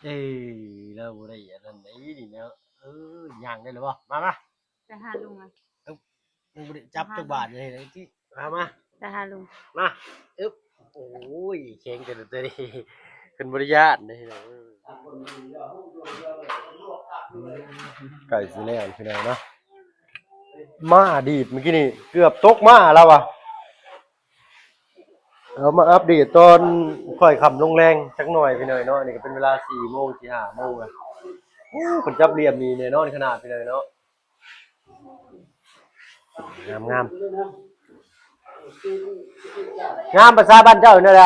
ເອີ ລາວບໍ່ໄດ້ອັນນັ້ນໄດ໋ນີ້ເນາະ. ເອີ ຍ່າງໄດ້ແລ້ວບໍ່? ມາ ມາ ໄປຫາລຸງ ອະ ເອີ ຍັງບໍ່ໄດ້ຈັບຈັກບາດເລີຍ ມາ ມາ ໄປຫາລຸງ ມາ. ອຶບ ໂອ້ຍ ແຂງແຕ່ ແຕ່ນີ້ ເພິ່ນບໍ່ໄດ້ຢ້ານເດ້ ໃກ້ຊິແລ້ວພີ່ນ້ອງເນາະ. ມາດີດມື້ກີ້ນີ້ເກືອບຕົກມາແລ້ວວ່າ. ເອົາມາອັບເດດຕອນຄ່ອຍຄ່ຳລົງແລງຈັກໜ່ອຍພີ່ນ້ອງເນາະ. ນີ້ກໍເປັນເວລາສີ່ໂມງ ສີ່ຫ້າໂມງແລ້ວ. ໂອ້ ເພິ່ນຈັບຫຼ່ຽມນີ້ແນ່ນອນຂະໜາດພີ່ນ້ອງເນາະ. ງາມໆ ງາມ. ພາສາບ້ານເຈົ້າແນວໃດ?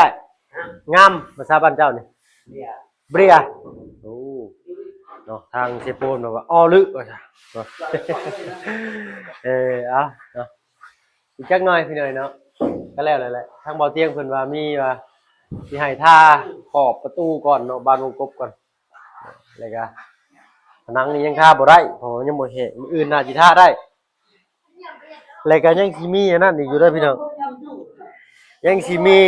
ງາມ ພາສາບ້ານເຈົ້ານີ້ ເບຍ. ໂອ້ ເນາະ ທາງເຊໂປນວ່າ ອໍ ລຶ ວ່າຊະ. ເອີ ເອົາເນາະ ອີກຈັກໜ່ອຍພີ່ນ້ອງເນາະ ກໍແລ້ວແຫຼະ. ທາງບໍ່ຕຽງເພິ່ນວ່າມີວ່າຊິໃຫ້ທາຂອບປະຕູກ່ອນເນາະ ບານວົງກົບກ່ອນ ແລ້ວກໍຜະໜັງນີ້ຍັງທາບໍ່ໄດ້ ເພາະວ່າຍັງບໍ່ແຫ້ງ ມື້ອື່ນໜ້າຊິທາໄດ້. ແລ້ວກໍຍັງຊິມີອັນນັ້ນອີກຢູ່ເດີພີ່ນ້ອງ ຍັງຊິມີ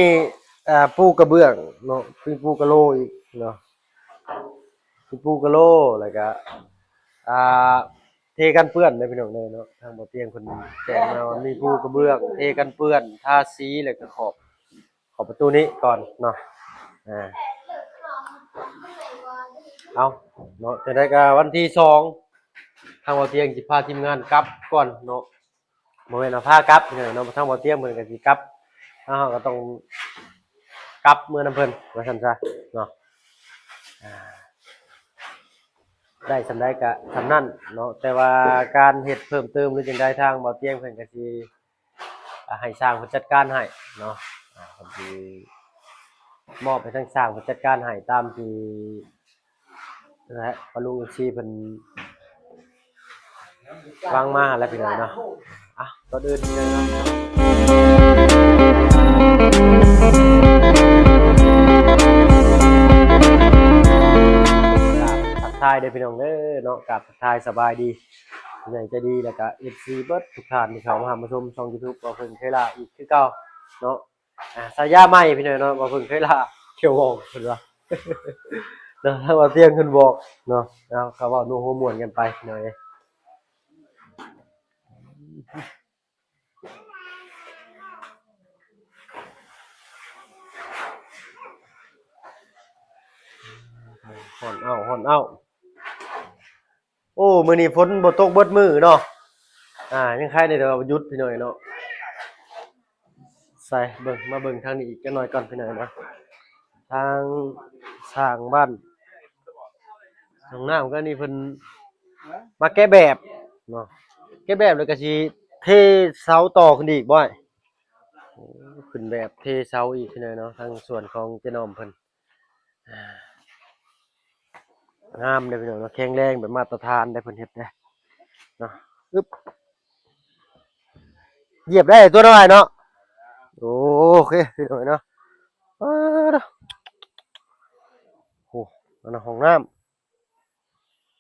ອ່າ ປູກະເບື້ອງເນາະ ມີປູກະໂລອີກເນາະ ມີປູກະໂລ ແລ້ວກໍ ອ່າ ເທກັນເປື້ອນເດີພີ່ນ້ອງເດີເນາະ. ທາງບໍ່ຕຽງເພິ່ນແຈ້ງມາວ່າມີປູກະເບື້ອງ ເທກັນເປື້ອນ ທາສີ ແລ້ວກໍຂອບ ຂອບປະຕູນີ້ກ່ອນເນາະ. ອ່າ ເອົາເນາະ ຈັ່ງໃດກໍວັນທີສອງ ທາງບໍ່ຕຽງຊິພາທີມງານກັບກ່ອນເນາະ. ບໍ່ແມ່ນວ່າພາກັບເນາະ ທາງບໍ່ຕຽງເພິ່ນກໍຊິກັບ ເຮົາກໍຕ້ອງກັບເມືອນຳເພິ່ນວ່າຊັ້ນຊະເນາະ. ອ່າ ໄດ້ສ່ຳໃດກໍສ່ຳນັ້ນເນາະ ແຕ່ວ່າການເຮັດເພີ່ມເຕີມ ຫຼື ຈັ່ງໃດ ທາງບໍ່ຕຽງເພິ່ນກໍຊິ ອ່າ ໃຫ້ຊ່າງເພິ່ນຈັດການໃຫ້ເນາະ. ອ່າ ເພິ່ນຊິມອບໃຫ້ທາງຊ່າງເພິ່ນຈັດການໃຫ້ຕາມທີ່ ນັ້ນແຫຼະ ປ້າລຸງ ເອັຟຊີ ເພິ່ນວາງມາແລ້ວພີ່ນ້ອງເນາະ. ອ່ະ ກ່ອນອື່ນເນາະ ກາບທັກທາຍເດີພີ່ນ້ອງເດີເນາະ ກາບທັກທາຍສະບາຍດີ ຜູ້ໃຫຍ່ໃຈດີ ແລ້ວກະ ເອັຟຊີ ເບິດທຸກທ່ານທີ່ເຂົ້າມາຮັບມາຊົມຊ່ອງຢູທູບ ບໍ່ເພິ່ງເຄີຍລາ ອີກຄືເກົ່າເນາະ. ອ່າ ສາຍາໃໝ່ພີ່ນ້ອງເນາະ ບໍ່ເພິ່ງເຄີຍລາ ຂຽວຫອມເພິ່ນວ່າເນາະ ທາງວ່າຕຽງເພິ່ນບອກເນາະ. ເອົາ ກໍເວົ້ານົວຫົວມ່ວນກັນໄປພີ່ນ້ອງເອີຍ. ຮ້ອນເອົ້າ ຮ້ອນເອົ້າ. ໂອ້ ມື້ນີ້ຝົນບໍ່ຕົກເບິດມື້ເນາະ. ອ່າ ຍັງໄຄແດ່ ແຕ່ວ່າຢຸດພີ່ນ້ອງເນາະ. ໃສ່ເບິ່ງ ມາເບິ່ງທາງນີ້ອີກຈັກໜ່ອຍກ່ອນພີ່ນ້ອງເນາະ. ທາງສ້າງບ້ານ ຫ້ອງນ້ຳກໍນີ້ເພິ່ນມາແກະແບບເນາະ ແກະແບບແລ້ວກໍຊິເທເສົາຕໍ່ຂຶ້ນອີກບໍ່ອ້າຍ? ໂອ້ ຂຶ້ນແບບເທເສົາອີກພີ່ນ້ອງເນາະ ທາງສວນຂອງເຈນ້ອມເພິ່ນ. ອ່າ ງາມເດ້ພີ່ນ້ອງເນາະ ແຂງແຮງແບບມາດຕະຖານເດ້ ເພິ່ນເຮັດເດ້ເນາະ. ອຶບ ຢຽບໄດ້ຕົວນ້ອຍເນາະ. ໂອເຄພີ່ນ້ອງເນາະ. ປາດ ໂອ້ ອັນນັ້ນຫ້ອງນ້ຳ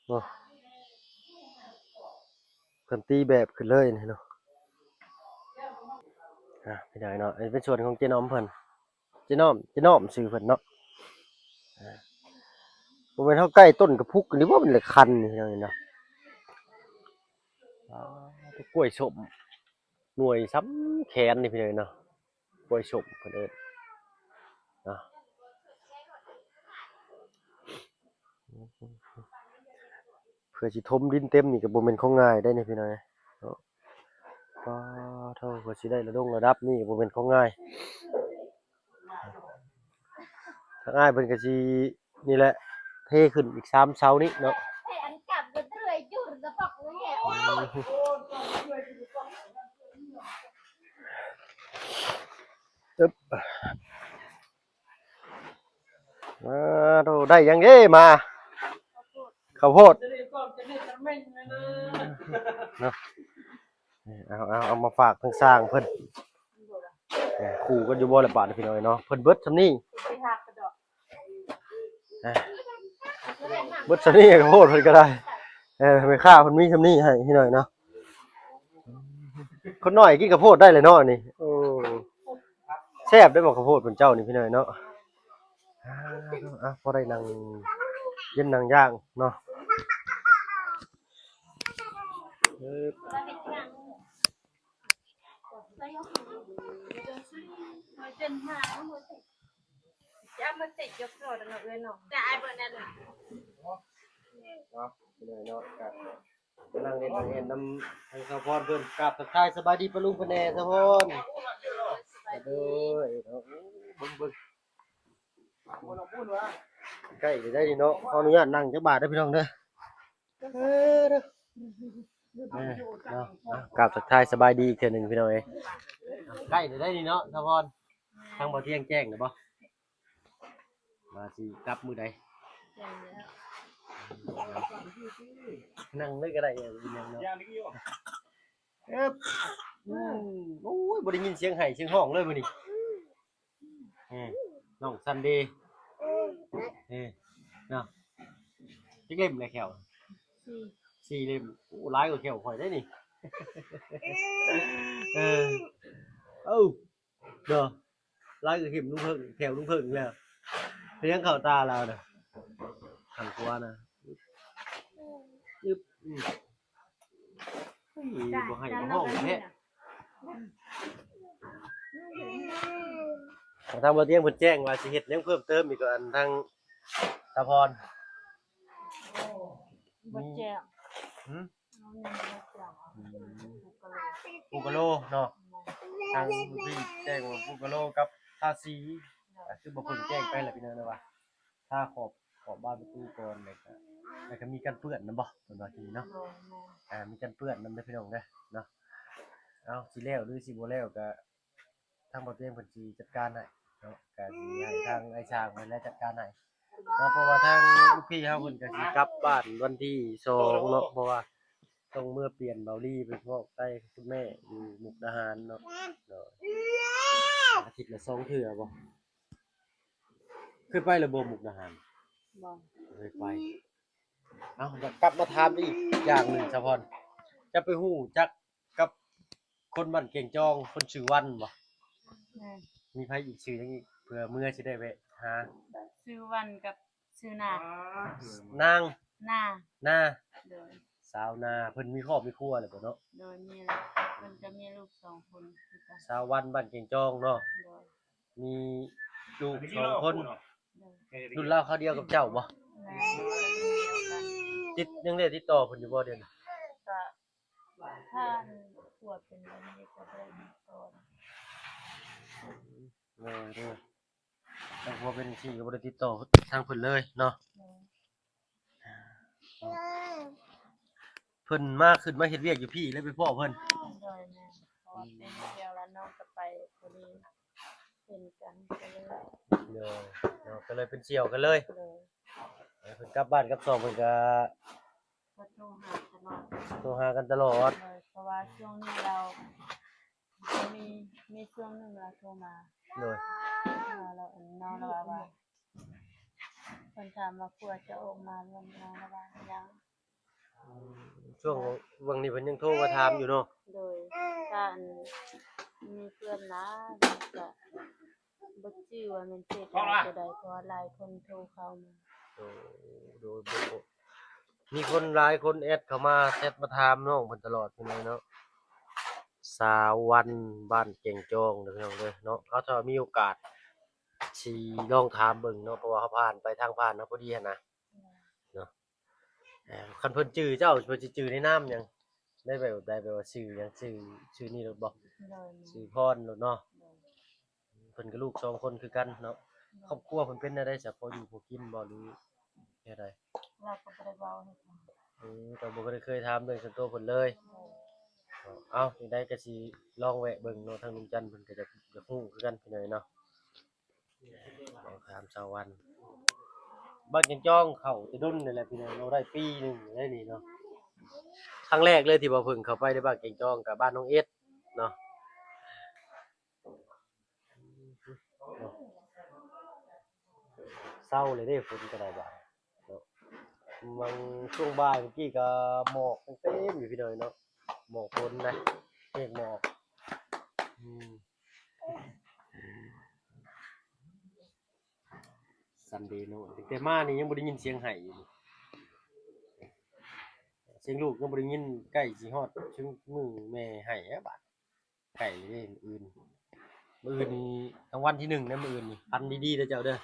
ໂອ້ ເພິ່ນຕີແບບຂຶ້ນເລີຍນີ້ເນາະ. ອ່າ ພີ່ນ້ອງເນາະ ອັນນີ້ເປັນສວນຂອງເຈນ້ອມເພິ່ນ ເຈນ້ອມ ເຈນ້ອມຊື່ເພິ່ນເນາະ. ອ່າ ບໍ່ແມ່ນເຮົາໃກ້ຕົ້ນກະພຸກນີ້ບໍ່ ມັນລະຄັນນີ້ເນາະ. ອ່າ ກ້ວຍສົ້ມ ໜ່ວຍສ່ຳແຂນນີ້ພີ່ນ້ອງເນາະ ກ້ວຍສົ້ມເພິ່ນເອີ້ນເນາະ. ເພື່ອຊິຖົມດິນເຕັມນີ້ກໍບໍ່ແມ່ນຂອງງ່າຍໄດ໋ນີ້ພີ່ນ້ອງເນາະ. ປາໂທ້ ກວ່າຊິໄດ້ລະດົງລະດັບນີ້ກໍບໍ່ແມ່ນຂອງງ່າຍ. ທາງອ້າຍເພິ່ນກໍຊິນີ້ແຫຼະ ເທຂຶ້ນອີກສາມເສົານີ້ເນາະ. ອຶບ ມາໂທ້ ໄດ້ຫຍັງເດ້ມາ? ເຂົ້າໂພດ ເນາະ. ເອົາ ເອົາ ເອົາມາຝາກທາງຊ່າງເພິ່ນ. ເອີ ຄູ່ກັນຢູ່ບໍ່ລະບາດນີ້ພີ່ນ້ອງເນາະ ເພິ່ນເບິດສ່ຳນີ້. ເອີ ເບິດສ່ຳນີ້ ເຂົ້າໂພດເພິ່ນກໍໄດ້. ເອີ ແມ່ຄ້າເພິ່ນມີສ່ຳນີ້ໃຫ້ພີ່ນ້ອງເນາະ. ຄົນນ້ອຍກິນເຂົ້າໂພດໄດ້ແຫຼະເນາະນີ້. ໂອ້ ແຊບເດ້ໝາກເຂົ້າໂພດເພິ່ນເຈົ້ານີ້ພີ່ນ້ອງເນາະ. ອ່າ ພໍໄດ້ນັ່ງ ປັນໜັງຢ່າງເນາະ. ເອີ ເນາະ ພີ່ນ້ອງເນາະ ກະມານັ່ງຫຼິ້ນນັ່ງຫຼິ້ນນຳທາງສາວພອນເພິ່ນ. ກາບທັກທາຍສະບາຍດີປ້າລຸງເພິ່ນແດ່ ສາວພອນ. ໂດຍ ເນາະ ເບິ່ງໆ ໃກ້ໄດ້ນີ້ເນາະ. ຂໍອະນຸຍາດນັ່ງຈັກບາດເດີພີ່ນ້ອງເດີ. ເອີ ເນາະ ກາບທັກທາຍສະບາຍດີອີກເທື່ອໜຶ່ງພີ່ນ້ອງເອີຍ. ໃກ້ໄດ້ນີ້ເນາະ ສາວພອນ. ທາງບໍ່ທຽງແຈ້ງແລ້ວບໍ່ ວ່າຊິກັບມື້ໃດ? ແຈ້ງແລ້ວ ນັ່ງເລີຍກໍໄດ້ ເອີ ເປັນຫຍັງເນາະ. ເອີບ ອືມ ໂອ້ຍ ບໍ່ໄດ້ຍິນສຽງໄຫ້ສຽງຮ້ອງເລີຍມື້ນີ້. ເອີ ນ້ອງຊັນເດ ເອີ ເນາະ ຈັກເຫຼັ້ມແລ້ວແຂ້ວ? ສີ່ ສີ່ເຫຼັ້ມ. ໂອ້ ຫຼາຍກວ່າແຂ້ວຂ້ອຍເດ້ນີ້. ເອີ ເອົ້າ ເນາະ ຫຼາຍກວ່າເຂັມລຸງເພິ່ງ ແຂ້ວລຸງເພິ່ງແລ້ວ. ເປັນຫຍັງເຂົ້າຕາລາວນະ? ຂ້າງຂວານະ. ອຶບ ອືມ ອຸ້ຍ ບໍ່ໃຫ້ບໍ່ຮ້ອງແທ້. ທາງບໍ່ຕຽງເພິ່ນແຈ້ງວ່າຊິເຮັດຫຍັງເພີ່ມເຕີມອີກ ກໍອັນທາງສາວພອນ ບໍ່ແຈ້ງ. ຫືມ? ອືມ ປູກະໂລເນາະ. ທາງພີ່ແຈ້ງວ່າປູກະໂລກັບທາສີ ກໍຄືບໍ່ເພິ່ງແຈ້ງໄປແຫຼະພີ່ນ້ອງເນາະ ວ່າທາຂອບ ຂອບບານປະຕູກ່ອນ ແລ້ວກໍ ແລ້ວກໍມີກັນເປື້ອນນຳບໍ່ ເພິ່ນວ່າຈັ່ງຊີ້ເນາະ. ໂດຍ ແມ່ນ ອ່າ ມີກັນເປື້ອນນຳເດີພີ່ນ້ອງເດີເນາະ. ເອົາ ຊິແລ້ວຫຼືຊິບໍ່ແລ້ວກໍ ທາງບໍ່ຕຽງເພິ່ນຊິຈັດການໃຫ້ເນາະ ກໍຊິໃຫ້ທາງອ້າຍຊ່າງເພິ່ນແຫຼະຈັດການໃຫ້ເນາະ. ເພາະວ່າທາງລູກພີ່ເຮົາເພິ່ນກໍຊິກັບບ້ານວັນທີສອງເນາະ ເພາະວ່າຕ້ອງເມືອປ່ຽນເບົາລີໄປພໍ້ໃກ້ຄຸນແມ່ຢູ່ມຸກດາຫານເນາະ. ໂດຍ ອາທິດລະສອງເທື່ອບໍ່? ເຄີຍໄປແລ້ວບໍ່ມຸກດາຫານ? ບໍ່ ບໍ່ເຄີຍໄປ. ເອົາ ກັບມາຖາມອີກຢ່າງໜຶ່ງ ສາວພອນ ເຈົ້າໄປຮູ້ຈັກ ກັບຄົນບ້ານແກ່ງຈອງ ຄົນຊື່ວັນບໍ່? ແມ່ນ ມີໃຜອີກ ຊື່ຫຍັງອີກ ເພື່ອເມືອຊິໄດ້ແວະຫາ? ຊື່ວັນກັບຊື່ນາ. ນາງ ນາ ນາ. ໂດຍ ສາວນາ ເພິ່ນມີຄອບມີຄົວແລ້ວບໍ່ເນາະ? ໂດຍ ມີແລ້ວ ເພິ່ນກໍມີລູກສອງຄົນຄືກັນ. ສາວວັນບ້ານແກ່ງຈອງເນາະ. ໂດຍ ມີລູກສອງຄົນ. ໂດຍ ລຸ້ນລາວຄາວດຽວກັບເຈົ້າບໍ່? ແມ່ນ ລຸ້ນດຽວກັນ. ຕິດ ຍັງໄດ້ຕິດຕໍ່ເພິ່ນຢູ່ບໍ່ດຽວນີ້? ກໍ ຖ້າອັນຜົວເປັນແບບນີ້ກໍບໍ່ໄດ້ຕິດຕໍ່. ເອີ ເອີ ຖ້າຜົວເປັນຈັ່ງຊີ້ກໍບໍ່ໄດ້ຕິດຕໍ່ທາງເພິ່ນເລີຍເນາະ. ເພິ່ນມາ ຂຶ້ນມາເຮັດວຽກຢູ່ພີ້ ແລ້ວໄປພໍ້ເພິ່ນ. ໂດຍ ແມ່ນ ເພາະວ່າເປັນທ່ຽວລະນ້ອງກໍໄປພໍດີ ເຫັນກັນກໍເລີຍ. ໂດຍ ເນາະ ກໍເລີຍເປັນສ່ຽວກັນເລີຍ. ໂດຍ ເອີ ເພິ່ນກັບບ້ານກັບຊ່ອງເພິ່ນກໍ ກໍໂທຫາຕະຫຼອດ ໂທຫາກັນຕະຫຼອດ. ໂດຍ ເພາະວ່າຊ່ວງນີ້ລາວ ມີ ມີຊ່ວງໜຶ່ງລາວໂທມາ. ໂດຍ ເອີ ລາວ ອັນ ນ້ອງລາວວ່າ ເພິ່ນຖາມວ່າຜົວຈະອອກມາແລ້ວ ນ້ອງລາວວ່າຍັງ. ອືມ ຊ່ວງຫວ່າງນີ້ເພິ່ນຍັງໂທມາຖາມຢູ່ເນາະ. ໂດຍ ກະອັນ ມີເພື່ອນຫຼາຍ ກະບໍ່ຈື່ວ່າແມ່ນເພຈໃດຕົວໃດ ເພາະວ່າຫຼາຍຄົນໂທເຂົ້າມາ. ໂດຍ ໂດຍ ໂດຍ ມີຄົນຫຼາຍຄົນແອັດເຂົ້າມາ ແຊັດມາຖາມນ້ອງເພິ່ນຕະຫຼອດເນາະ. ສາວວັນ ບ້ານແກ່ງຈອງເດີພີ່ນ້ອງເດີເນາະ. ເຮົາຖ້າມີໂອກາດຊິລອງຖາມເບິ່ງເນາະ ເພາະວ່າເຮົາຜ່ານໄປທາງຜ່ານເຮົາພໍດີຫັ້ນນະເນາະ. ເອີ ຄັນເພິ່ນຈື່ເຈົ້າ ເພິ່ນຊິຈື່ໃນນາມຫຍັງ? ໄດ້ແບບໃດ ແບບວ່າຊື່ຫຍັງ? ຊື່ ຊື່ນີ້ໂລດບໍ່? ໂດຍ ຊື່ພອນໂລດເນາະ. ໂດຍ ເພິ່ນກໍລູກສອງຄົນຄືກັນເນາະ. ໂດຍ ຄອບຄົວເພິ່ນເປັນແນວໃດຊະ? ພໍຢູ່ພໍກິນບໍ່ ຫຼືແນວໃດ? ລາວກໍບໍ່ໄດ້ເວົ້າໃຫ້ຟັງ. ອືມ ກໍບໍ່ໄດ້ເຄີຍຖາມເລື່ອງສ່ວນຕົວເພິ່ນເລີຍ. ໂດຍ ເອົາ ຈັ່ງໃດກໍຊິລອງແວະເບິ່ງເນາະ ທາງລຸງຈັນເພິ່ນກໍຢາກ ຢາກຮູ້ຄືກັນພີ່ນ້ອງເນາະ. ລອງຖາມສາວວັນ. ບ້ານແກ່ງຈອງເຂົ້າແຕ່ດົນນີ້ແຫຼະພີ່ນ້ອງເນາະ ໄດ້ປີໜຶ່ງແລ້ວນີ້ເນາະ. ຄັ້ງແລກເລີຍທີ່ບໍ່າເພິ່ງເຂົ້າໄປໃນບ້ານແກ່ງຈອງ ກັບບ້ານນ້ອງເອັດເນາະ. ເຊົາເລີຍເດ້ ຝົນກໍໄດ້ບາດເນາະ. ບາງຊ່ວງບ່າຍເມື່ອກີ້ກໍໝອກຍັງເຕັມຢູ່ພີ່ນ້ອງເນາະ ໝອກຝົນນະ ເມກໝອກ. ອືມ. Sunday ນ້ອຍ ຕັ້ງແຕ່ມານີ້ຍັງບໍ່ໄດ້ຍິນສຽງໄຫ້ຢູ່ ສຽງລູກຍັງບໍ່ໄດ້ຍິນ ໃກ້ຊິຮອດເຖິງມື້ແມ່ໄຫ້ແລ້ວບາດ ໃກ້ເດ້ມື້ອື່ນ ມື້ອື່ນນີ້ລາງວັນທີໜຶ່ງເດ້ ມື້ອື່ນນີ້ ຝັນດີໆເດີເຈົ້າເດີ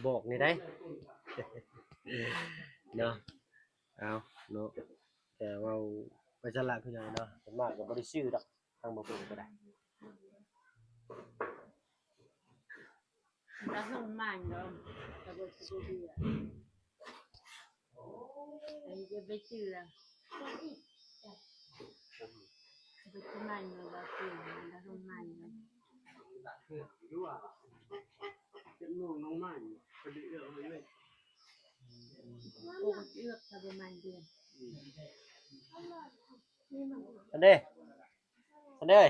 ບອກແດ່ໄດ໋ ເນາະ ເອົາເນາະ ແຕ່ເວົ້າໄປຊັ້ນລະ ພີ່ນ້ອງເນາະ ສ່ວນມາກກໍບໍ່ໄດ້ຊື້ດອກ ທາງບໍ່ເບິ່ງກໍໄດ້ ລະສົ່ງມາເນາະ ກະບໍ່ຊິເຫຼືອ ອັນນີ້ຈະໄປຊື້ລະ ໄປຊື້ມາເນາະ ລະສົ່ງມາເນາະ ເຈັດໂມງລົງມາ ໂອ້ ເອືອກກະປະມານເດືອນ ອັນເດ້ ອັນເດ້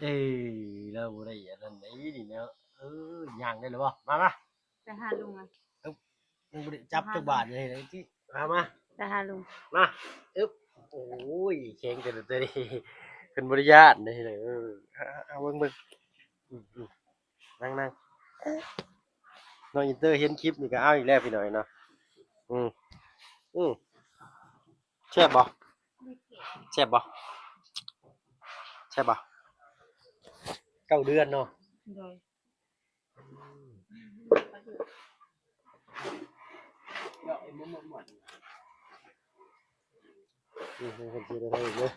ເອີ ລາວບໍ່ໄດ້ອັນນັ້ນໄດ໋ນີ້ເນາະ ເອີ ຍ່າງໄດ້ແລ້ວບໍ່ ມາ ມາ ໄປຫາລຸງ ອະ ອຶບ ຍັງບໍ່ໄດ້ຈັບຈັກບາດເລີຍ ມາ ມາ ໄປຫາລຸງ ມາ ອຶບ ໂອ້ຍ ແຂງແຕ່ ແຕ່ນີ້ ເພິ່ນບໍ່ໄດ້ຢ້ານເດ້ ເອີ ເອົາ ເອົາ ເບິ່ງ ເບິ່ງ ອືມ ອືມ ນັ່ງ ນັ່ງ ນ້ອງອິນເຕີເຫັນຄລິບນີ້ກໍເອົາອີກແລ້ວ ພີ່ນ້ອງເນາະ ອືມ ອືມ ແຊບບໍ່ ແຊບບໍ່ ແຊບບໍ່ ເກົ້າເດືອນເນາະ ໂດຍ ອືມ ເພິ່ນຊິໄດ້ເລີຍ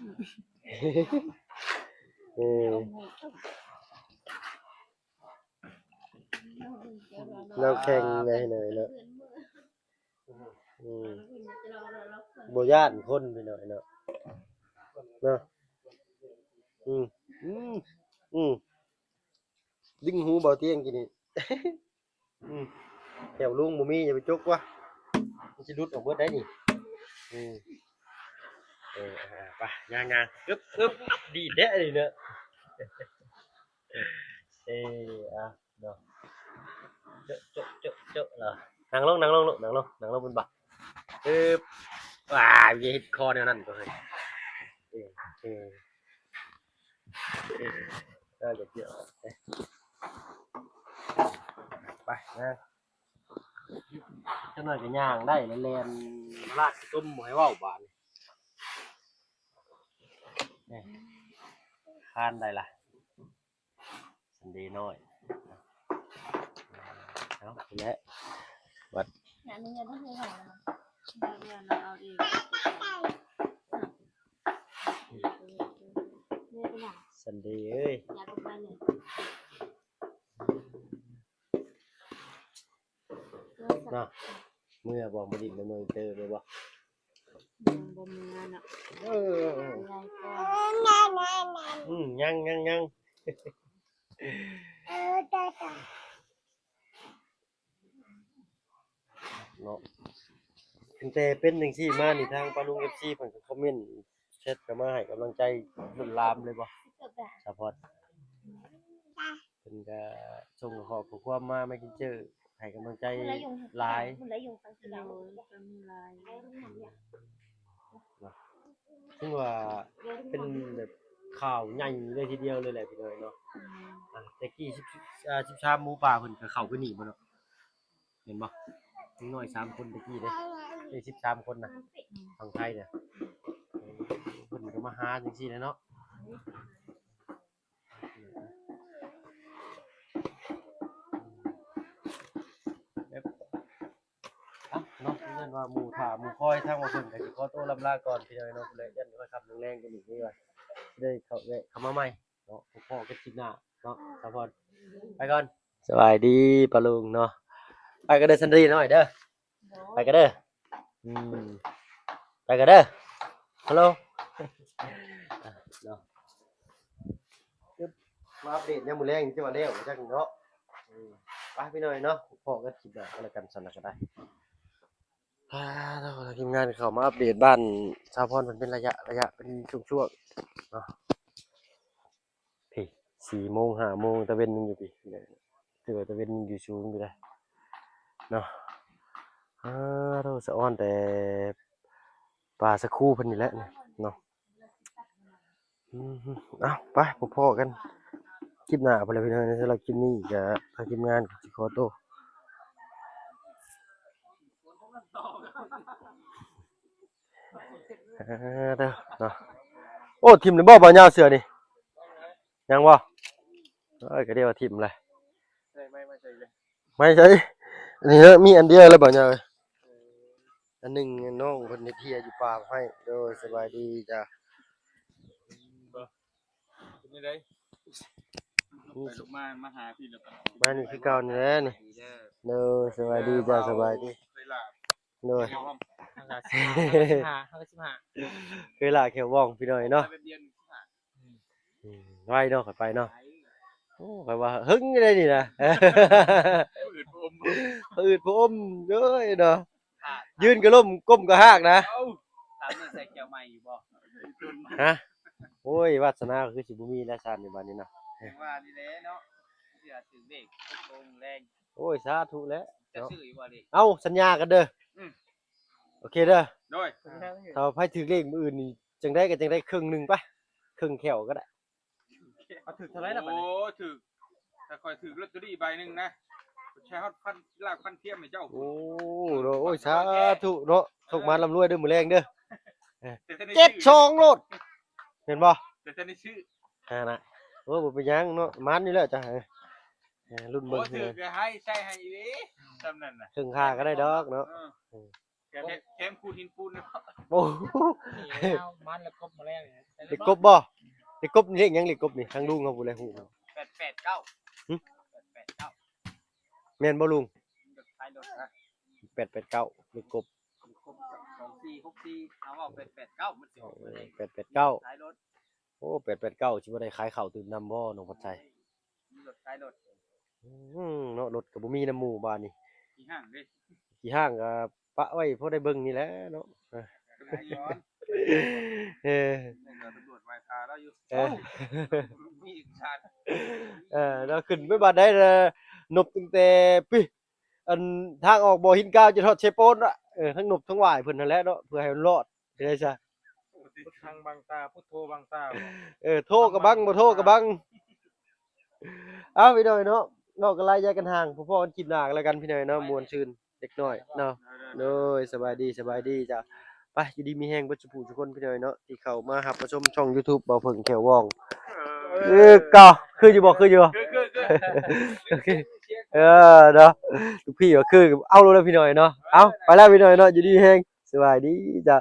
ເອີ ລາວແຂງໄວແນ່ເນາະ ອືມ ບໍ່ຢ້ານຄົນພີ່ນ້ອງເນາະ ເນາະ ອືມ ອືມ ອືມ ດຶງຫູເບົາຕຽງກີ້ນີ້ ອືມ ແຖວລຸງບໍ່ມີ ຢ່າໄປຈົກວ່າ ມັນຊິຫຼຸດອອກເບິດໄດ໋ນີ້ ອືມ ເອີ ອ່າ ໄປ ຍ່າງໆ ອຶບ ອຶບ ດີແທ້ນີ້ເນາະ ເອີ ອ່າ ເນາະ ເຈາະ ເຈາະ ເຈາະ ເຈາະລະ ນັ່ງລົງ ນັ່ງລົງລູກ ນັ່ງລົງ ນັ່ງລົງບົນບ່າ ອຶບ ວ້າຍ ຢ່າເຮັດຄໍແນວນັ້ນໂຕເຮີ້ຍ ເອີ ເອີ ເອີ ເອີ ເອີ ເອີ ເອີ ໄປ ຍ່າງ ຈັກໜ້ອຍກໍຍ່າງໄດ້ແລ້ວ ແລ່ນລາດຂີ້ຕົມບໍ່ໃຫ້ເວົ້າບາດນີ້ ນີ້ ຄານໄດ້ລະ Sunday ນ້ອຍ ເອົາ ນີ້ແຫຼະ ບັດ Sunday ເອີຍ ເນາະ ເມືອບໍ່ ມາດິນນຳນ້ອງເຕີເມືອບໍ່? ຍັງບໍ່ເມືອເນາະ ເອີ ອືມ ຍັງ ຍັງ ຍັງ ເນາະ ຕັ້ງແຕ່ເປັນຈັ່ງຊີ້ມານີ້ ທາງປ້າລຸງ ເອັຟຊີ ເພິ່ນກໍຄອມເມັນ ແຊັດເຂົ້າມາໃຫ້ກຳລັງໃຈລົ້ນຫຼາມເລີຍບໍ່ ສາວພອນ? ເພິ່ນກໍສົ່ງຂໍ້ຄວາມມາ Messenger ໃຫ້ກຳລັງໃຈຫຼາຍ ໂດຍ ກໍມີຫຼາຍ ເນາະ ຖືວ່າເປັນແບບຂ່າວໃຫຍ່ເລີຍທີດຽວເລີຍແຫຼະ ພີ່ນ້ອງເນາະ ອືມ ອ່າ ແຕ່ກີ້ສິບ ສິບ ອ່າ ສິບສາມໝູປ່າເພິ່ນກໍເຂົ້າຄືນີ້ບໍ່ເນາະ? ແມ່ນບໍ່? ເດັກນ້ອຍສາມຄົນຕະກີ້ເດ້ ເອີ ສິບສາມຄົນນະ ອືມ ຝັ່ງໄທນະ ເພິ່ນກໍມາຫາຈັ່ງຊີ້ແຫຼະເນາະ ເອີ ເອົາເນາະ ເພິ່ນວ່າໝູ່ຖ້າໝູ່ຄອຍ ທາງວ່າເພິ່ນກໍຊິຂໍໂຕລຳລາກ່ອນ ພີ່ນ້ອງເນາະ ແລະ ຢ້ານຄ່ອຍຄ່ຳແລງໆ ກໍນີ້ວ່າຊິໄດ້ເຂົ້າ ແວະເຂົ້າມາໃໝ່ ເນາະ ພໍ້ກັນຄລິບໜ້າເນາະ ສາວພອນ ໄປກ່ອນ ສະບາຍດີປ້າລຸງເນາະ ໄປກັນເດີ ສັນດີນ້ອຍເດີ ໄປກັນເດີ ອືມ ໄປກັນເດີ ຮັລໂຫຼ ເນາະ ມາອັບເດດຍາມມື້ແລງ ຈະວ່າແລ້ວຈັກເນາະ ອືມ ໄປພີ່ນ້ອງເນາະ ພໍ້ກັນຄລິບໜ້າກໍແລ້ວກັນ ຊັ້ນນະກໍໄດ້ ອ່າ ທາງທີມງານເຂົ້າມາອັບເດດບ້ານສາວພອນເພິ່ນເປັນໄລຍະໆ ເປັນຊ່ວງໆ ເນາະ ພີ້ ສີ່ໂມງ ຫ້າໂມງ ຕາເວັນຍັງຢູ່ພີ້ ຖືວ່າຕາເວັນຍັງຢູ່ສູງຢູ່ເດ້ເນາະ ອ່າ ໂທ ສະອອນແຕ່ປ່າສະຄູເພິ່ນນີ້ແຫຼະເນາະ ອືມ ເອົາ ໄປ ພໍ້ກັນ ຄລິບໜ້າພຸ້ນແຫຼະພີ່ນ້ອງ. ສຳລັບຄລິບນີ້ກໍທາງທີມງານກໍຊິຂໍໂຕ ເອີ ເດີເນາະ. ໂອ້ ຖິ້ມແລ້ວບໍ່ ບ່າວຍາວ ເສື້ອນີ້? ຍັງບໍ່? ເອີຍ ກໍເດວ່າຖິ້ມແຫຼະ. ໄມ້ໃສ່ ອັນນີ້ເນາະ ມີອັນດຽວແລ້ວ ບ່າວຍາວເອີຍ. ອັນໜຶ່ງນ້ອງເພິ່ນເຮັດເຮືອຢູ່ປ່າໃຫ້. ໂດຍ ສະບາຍດີຈ້າ. ເປັນຈັ່ງໃດ? ໄປລົງມາ ມາຫາພີ່ແລ້ວ ມານີ້ຄືເກົ່ານີ້ແຫຼະນີ້. ໂດຍ ສະບາຍດີຈ້າ ສະບາຍດີ. ໂດຍ ເຮົາກໍສິບຫ້າ ເຮົາກໍສິບຫ້າ ເຄີຍລາແຂວວອງ ພີ່ນ້ອງເນາະ. ອືມ ໄວເນາະ ຂ້ອຍໄປເນາະ. ໂອ້ ຂ້ອຍວ່າເຫິງຢູ່ເດ້ນີ້ນະ ຜືດຜະອົມ ຜືດຜະອົມເດີເນາະ. ຢືນກໍລົ້ມ ກົ້ມກໍຮາກນະ. ເອົ້າ ຖາມເລື່ອງໃສ່ແກ້ວໃໝ່ຢູ່ບໍ່? ຮະ? ໂອ້ຍ ວາດສະໜາກໍຄືຊິບໍ່ມີແລ້ວຊັ້ນ ໃນບາດນີ້ນະ. ຈັ່ງວ່ານີ້ແຫຼະເນາະ ເພື່ອຖືກເລກຕົກລົງແລງ. ໂອ້ຍ ສາທຸແຫຼະ. ຈະຊື້ຢູ່ບໍ່ເລກ? ເອົ້າ ສັນຍາກັນເດີ. ອືມ ໂອເຄເດີ. ໂດຍ ຖ້າໃຜຖືກເລກມື້ອື່ນນີ້ ຈັ່ງໃດກໍຈັ່ງໄດ້ເຄິ່ງໜຶ່ງໄປ ເຄິ່ງແຂ້ວກໍໄດ້. ເອົາຖືກເທົ່າໃດລະບາດນີ້? ໂອ້ ຖືກ ຖ້າຂ້ອຍຖືກລອດເຕີຣີໃບໜຶ່ງນະ ຂ້ອຍໃຊ້ຮອດພັນ ລ້າງຟັນທຽມໃຫ້ເຈົ້າ. ໂອ້ ໂດຍ ໂອ້ຍ ສາທຸເນາະ. ໂຊກໝານລ່ຳລວຍເດີ ມື້ແລງເດີ. ແຕ່ທັນໄດ້ ເຈັດສອງໂລດ ແມ່ນບໍ່? ແຕ່ທັນໄດ້ຊື້ ຫັ້ນນະ. ໂອ້ ບໍ່ເປັນຫຍັງເນາະ ໝານຢູ່ແລ້ວຈ້າ. ເອີ ລຸ້ນເບິ່ງ. ໂອ້ ຖືກກໍໃຫ້ໃຊ້ໃຫ້ອີ່ຫຼີ ສ່ຳນັ້ນນະ ເຄິ່ງຄ່າກໍໄດ້ດອກເນາະ. ເອີ ເອີ ແຖມ ແຖມຂູດຫີນປູນເນາະ. ໂອ້ ນີ້ເອົາມັນລະກົບມາແລ້ວນີ້. ເລກກົບບໍ່? ເລກກົບນີ້ເລກຫຍັງ? ເລກກົບນີ້ທາງລຸງເຮົາຜູ້ໃດຮູ້. ແປດແປດເກົ້າ. ຫຶ? ແປດແປດເກົ້າ ແມ່ນບໍ່ລຸງ? ແປດແປດເກົ້າ ເລກກົບ. ສອງສີ່ຫົກສີ່ ເອົາເວົ້າແປດແປດເກົ້າ ມັນຊິອອກມາເດ້ ແປດແປດເກົ້າ ຂາຍລົດ. ໂອ້ ແປດແປດເກົ້າ ຊິບໍ່ໄດ້ຂາຍເຂົ້າຕື່ມນຳບໍ່ ນ້ອງພັດໄຊ? ມີລົດຂາຍລົດ. ອືມ ເນາະ ລົດກໍບໍ່ມີນຳໝູ່ບາດນີ້. ຂີ້ຮ້າງເດ້ ຂີ້ຮ້າງກໍປະໄວ້ພໍໄດ້ເບິ່ງນີ້ແຫຼະເນາະ. ເອີ ເອີ ຕຳຫຼວດໄຫວ້ຖ້າລາວຢູ່. ເອີ ມີເອກະສານ. ເອີ ລາວຂຶ້ນໄປບາດໃດລະ ນົບຕັ້ງແຕ່ປີ ອັນທາງອອກບໍ່ຫີນກາວ ຈະຮອດເຊໂປນລະ. ເອີ ທັງນົບທັງຫວ້າຍເພິ່ນຫັ້ນແຫຼະເນາະ ເພື່ອໃຫ້ມັນລອດ. ເຮັດໄດ້ຊະ ພຸດທັງບັງຕາ ພຸດໂທບັງຕາ. ເອີ ໂທກໍບັງ ບໍ່ໂທກໍບັງ. ເອົາ ພີ່ນ້ອງເນາະ ເວົ້າກັນຫຼາຍ ຢາກັນຫ່າງ ພໍ້ກັນຄລິບໜ້າກັນແລ້ວກັນ ພີ່ນ້ອງເນາະ. ມ່ວນຊື່ນເລັກນ້ອຍເນາະ. ໂດຍ ສະບາຍດີ ສະບາຍດີຈ້າ. ໄປ ຢູ່ດີມີແຮງເບິດສູ່ຜູ້ທຸກຄົນ ພີ່ນ້ອງເນາະ ທີ່ເຂົ້າມາຮັບມາຊົມຊ່ອງຢູທູບ ເບົາເຜິ້ງແຂວວອງ. ເອີ ເອີ ກໍຄືຢູ່ບໍ່? ຄືຢູ່ບໍ່? ຄື ຄື ຄື ໂອເຄ ເອີ ເນາະ ລູກພີ່ວ່າຄື ເອົາໂລດແລ້ວ ພີ່ນ້ອງເນາະ. ເອົາ ໄປແລ້ວ ພີ່ນ້ອງເນາະ ຢູ່ດີມີແຮງ ສະບາຍດີຈ້າ.